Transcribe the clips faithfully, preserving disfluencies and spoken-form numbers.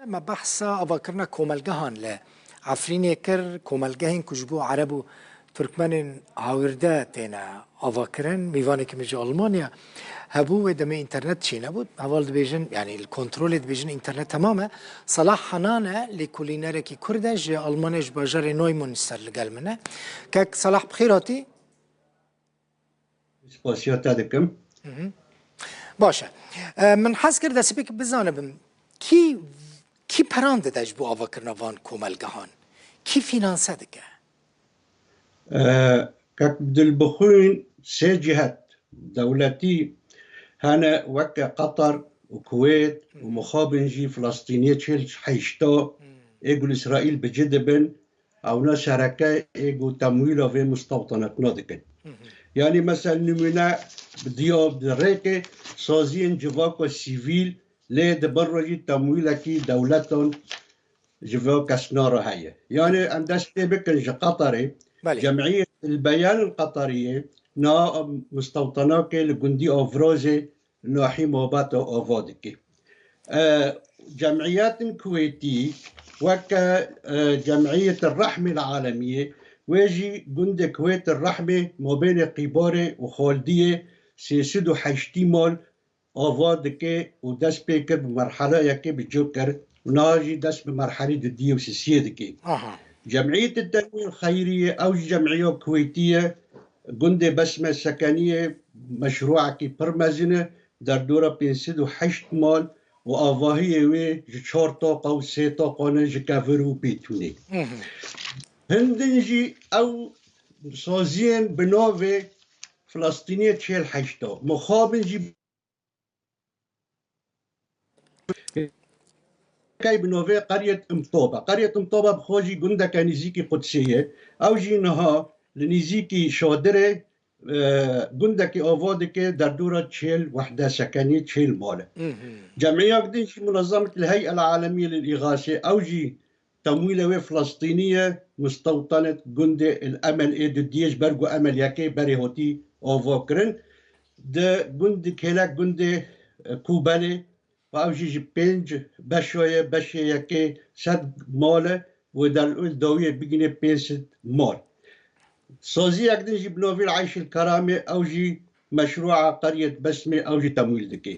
Me behsa avakirina komelgehan li Efrînê kir, komelgehên ku ji bo Ereb û Tirkmenên hawîrde têne avakirin. Mîvanekî min ji Almanya hebû, wê demê înternet çênebû. Heval dibêjin, yanî li kontrolê dibêjin înternet temam e. Salah Hanan e, lêkolînerekî Kurd e, ji Almanya, ji bajarê Neumünster li gel min e. Kek Salah, bi xêr hatî. Spasiya te dikim. Hı hı. Baş e. E, min hez kir destpêk bizanibim, kî, kî peran dide ji bo avakirina van komelgehan? Kî fînanse dike? E, kek dilbixwîn sê cihet dewletî hene weke Qatar û Kuwêt û mixabin jî Filistîniyê çil heyşta ê ku li Îsraîl bi ci dibin, ewna sereke ê ku temwîla vê mistewtanetna dikin. Yanî mesela nimûne bi diya bi rêkê saziyên civaka sivîl lê di bin re jî temwîlekî dewletan ji vê kesna re heye. Yanî em dest pê bikin ji Qatarê, Belê. Cemiyet el Beyan el Qatariyê na mistewtanakê li gundî Avrazê nahî Mabata ava dike. E, cemiyetên Kuwêtî weke, e, Cemiyet el Rehmê el Alemiyê, wê jî gundê Kuwêt el Rehmê mabênê Qîbarê û Xaldiyê sê sed û heştî mal ava dike û dest pê kir bi merhela yekê bi cih kir û niha jî dest bi merhelê didiyê û sisiyê dike. Aha. Cemiyet Tenwîr Xeyriyê, ew jî cemiya Kuwêtî ye, gundê Besme Sekeniyê meşrûekî pir mezin e, derdora pênc sed û heşt mal û avahiyê wê ji çar taqa û sê taqa ne ji kevir û bêtûnê. Hı hı. Hindin jî ew saziyên bi navê Filistîniyê çêl heşta. Mixabin jî key bi navê Qeryet Imtoba. Qeryet Imtoba bi xwe jî gundeke nîzîkî Qudsê ye. Ew jî niha li nîzîkî Şadirê, e, gundekî ava dike derdora çêl wehde sekenî, çêl mal e. Hı hı. Cemiyek din jî munezemet li Hey'el Alemî lil Îxasê, ew jî temwîlê wê Filistînî ye, mistewtenet gundê El Emel ê dudiyê ji ber ku Emel yekê berê hatî ava kirin. Di gund, kêlek gundê, e, Kûbelê, ew jî ji pênc beşa ye, beşê yekê sed mal e û der dawiyê bigîne pênc sed mal. Saziyek din jî bi navî Eyşil Keramê, ew jî meşrûa Qeryet Besmê, ew jî temwîl dike.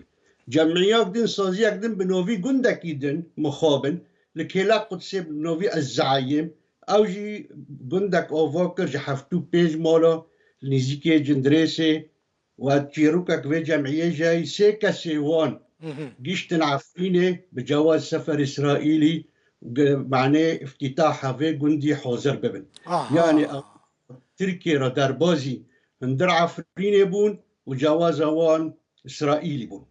Cemiyek din, saziyek din bi navî gundekî din mixabin, li kêlek Qudsê bi navî Ez Zeeyim, ew jî gundek ava kir ji heftê û pênc mala li nîzîkê Cindirêsê, û ez çîrokek vê cemiyê jî heyî sê kesê wan Hı hı. giştin Efrînê bi cewaz sefer Îsraîlî, ge-, manê îftîtaha vê gundî hazir bibin. Aha. Yanî ew Tirkiye re derbazî hundir Efrînê bûn û cewaza wan Îsraîlî bûn.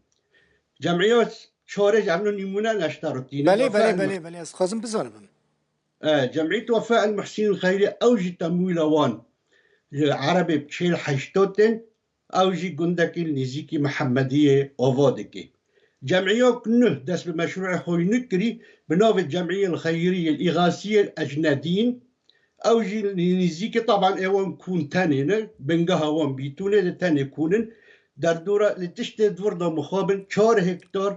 Cemiya çarê ji evno nîmûne neşta rutîne. Belê, Wefa belê, el belê, belê. Ez dixwazim bizanibim. E, Cemiyet Wefa el Muhsîn Xeyrî, ew jî temwîla wan ji Erebê bi çêl heşta tên, ew jî gundekî li nîzîkî Mihemediyê ava dike. Cemiyok nuh dest bi meşrûê xwe nû kirî, bi navê Cemiyê el Xeyrî el Îxasiyê el Ecnedîn, ew jî li nîzîkî, taban ê wan kûn tenê ne, bingeha wan bîtûnê de tenê kûn in, derdora li tiştê di vir de mixabin çar hektar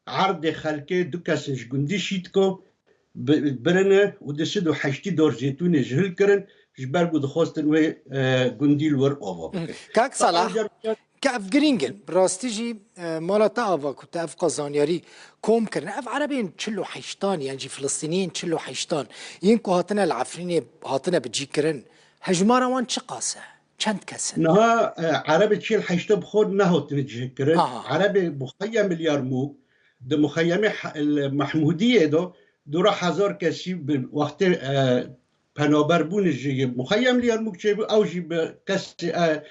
erdê xelkê du kesin ji gundî Şîtko bi-, birine û du sed û heştî dor zêtûnê ji hil kirin, ji ber ku dixwestin wê, e, gundî li wir ava bikin. Kak Salah, Ancak ke ev girîng in. Bi rastî jî, e, mala te ava ku te ev qazanyarî kom kirin. Ev erebên çil û heştan, yan jî Filistîniyên çil û heştan, yên ku hatine li Efrînê hatine bicîkirin, hejmara wan çiqas e? Çend kes in? Niha, e, erebê çil heşta bi xwe nehatine cihkirin. Aha. Erebê muxeyyem li Yarmûk, di muxeyyemê he-, li Mehmûdiyê de dûra hezar kesî bi wextê, e, penaberbûn ji muxeyyem li Yarmûk çêbû, ew jî bi kesê, e,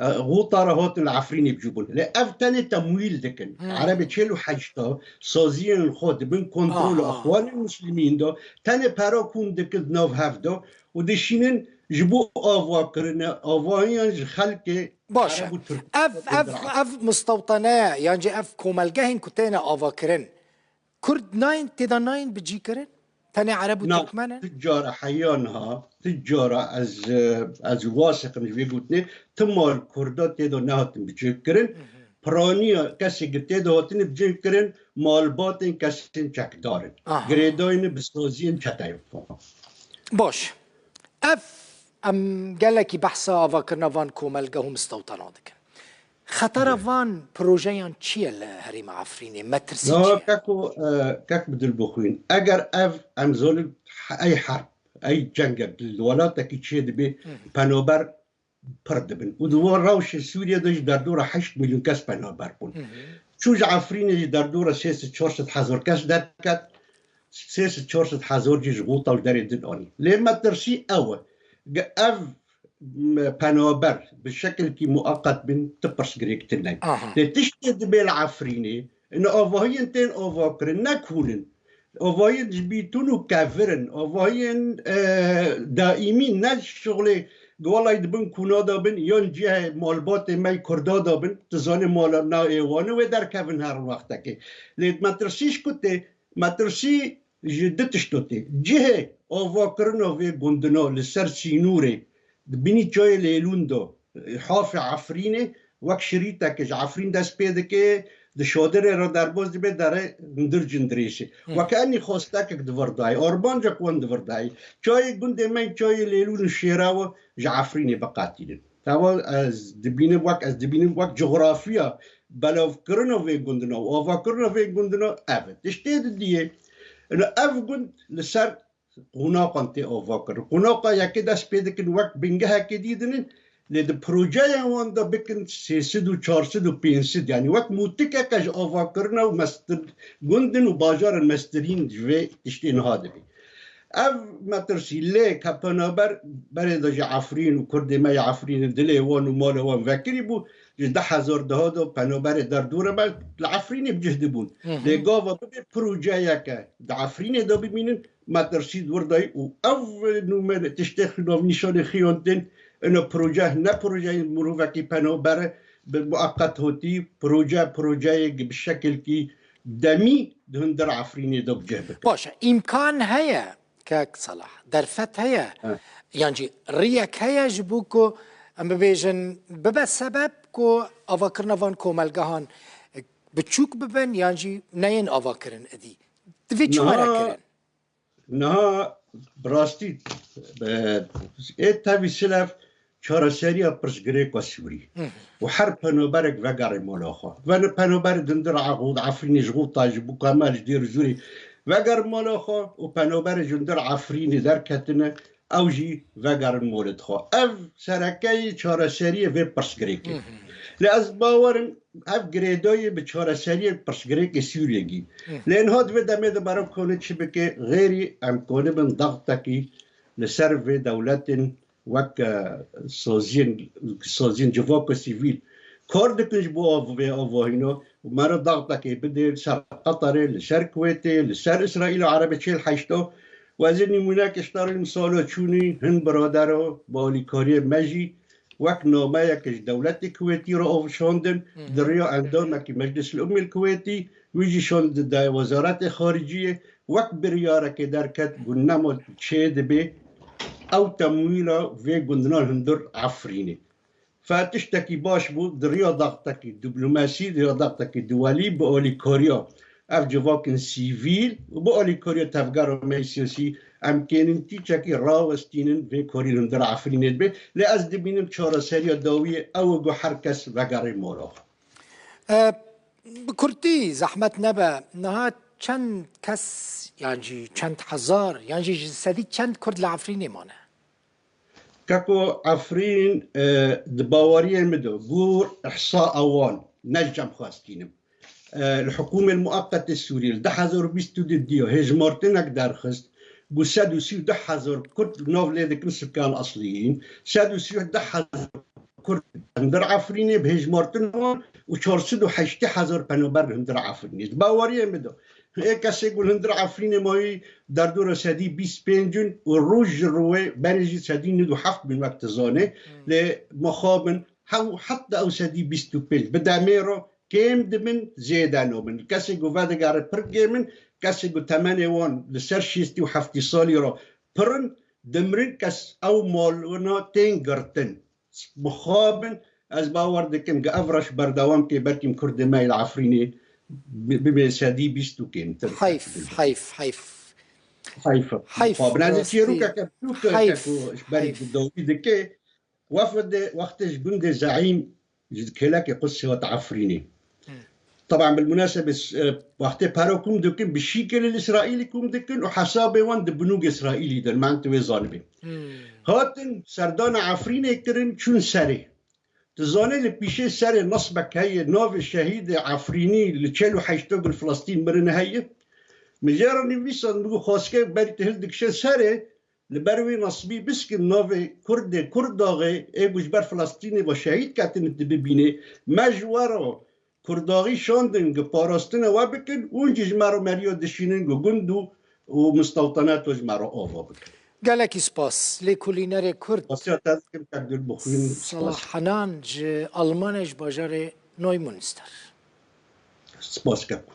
e, Xûta re hatin li Efrînê bicûbûn. Lê ev tenê temwîl dikin. Hmm. Erebê çil û heşta saziyên xwe dibin kontrola Aha. Ixwanê Muslimîn de, tenê pera kûn dikin di nav hev de û dişînin ji bo avakirine, avahiyan ji xelkê Baş e. Ereb û Tirk Ev, ev, dira. Ev mistewtane, yan jî ev komelgehên ku têne avakirin, Kurd nayên, têda nayên bicîkirin? Tenê Ereb û Na, Tirkmen in? Ti cara heya niha, ti cara ez, e, ez wasiqim ji vê gotinê, ti mal Kurda têda nehatin bicîkirin. Hı hı. piraniya kesê ku tê de hatine bi cih kirin, malbatên kesên çekdar in. Aha. Girêdayî ne bi saziyên çeteyê. Baş. Ev em gelekî behsa avakirina van komelgeha û mistewtana dikin. Xetera van projeyan çi ye li herêma Efrînê? Metirsî çi Niha ye? Keko, e, kek bi dil bixwîn. Eger ev em zonin ey herb, ey ceng e, li welatekî çê dibe, Hı hı. penaber pir dibin. Û di wan rewşê Sûriye de jî derdora heşt milyon kes penaber bûn. Hı hı. Çû ji Efrînê jî derdora sê sed çar sed hezar kes derket, sê sed çar sed hezar jî ji Xûta û ji derê din anî. Lê metirsî ew e. Ge-, ev m-, penaber bi şekilkî mueqet bin, ti pirsgirêk tune. Aha. Lê tiştê dibe li Efrînê, ina avahiyên tên avakirin ne kûl in. Avahiyên ji bîtûn û kevir in. Avahiyên, e, daîmî ne şixulê, welay dibin kûna de bin, yan cihê malbatê me yê Kurda de bin, tu zanî mala navê wan e, wê derkevin her wextekê. Lê metirsî ji ku tê, metirsî ji du tişto tê. Cihê avakirina vê gundina li ser sînorê, di binî çayê Lêlûn de, hafê Efrînê, wek şirîteke ji Efrîn dest pê dike, di şodirê re derbas dibe, dere hundir cin dirêj e. Hı. Weke enî xwestekek di vir dayê, armancek wan di vir dayê. Çayê gundê me, çayê Lêlûn û Şêrawa ji Efrînê biqetînin. Tewa ez dibînim wek, ez dibînim wek coxrafiya belavkirina vê gundina û avakirina vê gundina ev e. Tiştê didiyê, ina ev gund li ser qonaxan tê avakirin. Qonaxa yekê dest pê dikin wek bingehekê dî dinin, lê di projeya wan de bikin sê sed û çar sed û pênc sed, yanî wek mûtikeke ji avakirina û mestir, gundin û bajarên mestirîn ji vê tiştê niha dibe. Ev metirsî lê ke penaber berê de ji Efrîn û Kurdê me yê Efrînê dilê wan û malê wan vekirî bû, ji du hezar deha de penaberê derdora me li Efrînê bi cih dibûn. Hı hı. Lê gava bibe projeyeke di Efrînê de bimînin, metirsî di wir de ye û ev nûmere tiştê xi-, navnîşanê xiyan tên, ina proje ne projeyên mirovekî penaber e, bi mueqet hotî, proje, projeyê bi şekilkî demî di hundir Efrînê de bi cih bike. Baş e, îmkan heye, kek Salah, derfet heye, He. yan jî riyek heye ji bo ku em bibêjin bibe sebeb ku avakirina van komelgehan biçûk bibin yan jî neyên avakirin idî. Divê çi were Niha, kirin? niha bi rastî, e, ê tevî silev çareseriya pirsgirêka Sûrî. Hı hı. Û her penaberek vegerê mala xwe. Ve ne penaberê di hundir Efrînê ji Xûta, ji Bûkamel, ji Dêr û Zûrê vegerin mala xwe û penaberê ji hundir Efrînê derketine, ew jî vegerin malê xwe. Ev serekeyê çareseriyê vê pirsgirêkê. Hı hı. Lê ez bawer im ev girêdayî bi çareseriyê pirsgirêkê Sûriyê gî. Hı. Lê niha di vê demê de meriv kone çi bike, xêrî em konibin daxtekî li ser vê dewletên wek, e, saziyên, saziyên civaka sivîl kar dikin ji bo av-, vê avahîna û meriv daxtekê bidê li ser Qeterê, li ser Kuwêtê, li ser Îsraîl û Erebê çêl heşta. Wezîr nîmûnek ji te re misala çûnî hin biradero bi alîkariyê me jî wek nameyek ji dewletê Kuwêtî re avşandin, Hı. di riya endamekî Meclisil Umîl Kuwêtî, wî jî şand di Wezaretê Xariciyê, wek biryarekê derket ku nema çê dibe ew temwîla vê gundinan hundir Efrînê. Fe tiştekî baş bû, di riya daxtekî diplomasî, di riya daxtekî duwelî, bi alîkariya ev civakên sivîl û bi alîkariya tevgera me yê siyasî, em kênin tîçekî rawestînin vê karî li hundir Efrînê dibe. Lê ez dibînim çareseriya dawiyê ew e ku her kes vegerê mala xwe. E, bi kurtî, zehmet nebe, niha çend kes, yan jî çend hezar, yan jî ji sedî çend Kurd li Efrînê mane? Keko Efrîn, e, di baweriyê min de, gor ihsa ewan, ne ji cem xwestînim. E, li hikûmên mueqetê Sûriyê, li du hezar û bîst û du diya, hêjmartinek derxist, ku sed û sî û du hezar Kurd nav lê dikin sukan esliyîn, sed û sî û du hezar Kurd hundir Efrînê bi hêjmartin wan û çar sed û heştê hezar penaber li hundir Efrînê. Di baweriyê min de, ê kesê ku li hundir Efrînê mayî derdora sedî bîst pênc in û roj ji rûyê berê jî sedî nod û heft bin wek tu zanê. Hmm. Lê mixabin hew heta ew sedî bîst û pênc bi demê re kêm dibin, zêde nabin. Kesê ku vedigere pir kêm in, kesê ku temenê wan li ser şêstî û heftî salî re pir in, dimirin, kes ew malwana tên girtin. Mixabin Ez bawer dikim ki ev reş berdewam ke, belkî Kurdê me yê li Efrînê bi-, bibe sedî bîst û kêmtir. Heyf, heyf, heyf. Heyf. Heyf, Xwe bi rastî. Çîrokeke biçûk heyf, ku ji berî heyf. Dawî dike. Wefd wextê ji gundê Zeîm, ji kêlekê Qudsê hat Efrînê. Hmm. Teban bil munasebe, e, wextê pere kom dikin, bi şîkelê li Îsraîlî kom dikin û hesabê wan di binûk Îsraîlî de, min tu wê zanibî. Hmm. Hatin serdana Efrînê kirin, çûn serê. Tu zanî li pîşê serê nesbek heye, navê şehîdê Efrînî li çel û heşt gul Filistîn mirin heye. Min jê re nivîsand, min got, xwezke berî tu hildikişe serê, li ber wê nesbî biskin navê Kurdê, Kurdaxê, ê ku ji ber Filistînê ve şehîd ketine tu bibînê. Me ji we re Kurdaxî şandin, ku parastina we bikin, û hûn jî ji me re meriya dişînin, ku gund û, û mistewtenato ji me re ava bikin. Gelekî spas. Lêkolînerê Kurd Spasiya te dikim, kek Dilbixwîn, Salah spas. Henan ji Almanê, ji bajarê Neumünster. Spas, keko.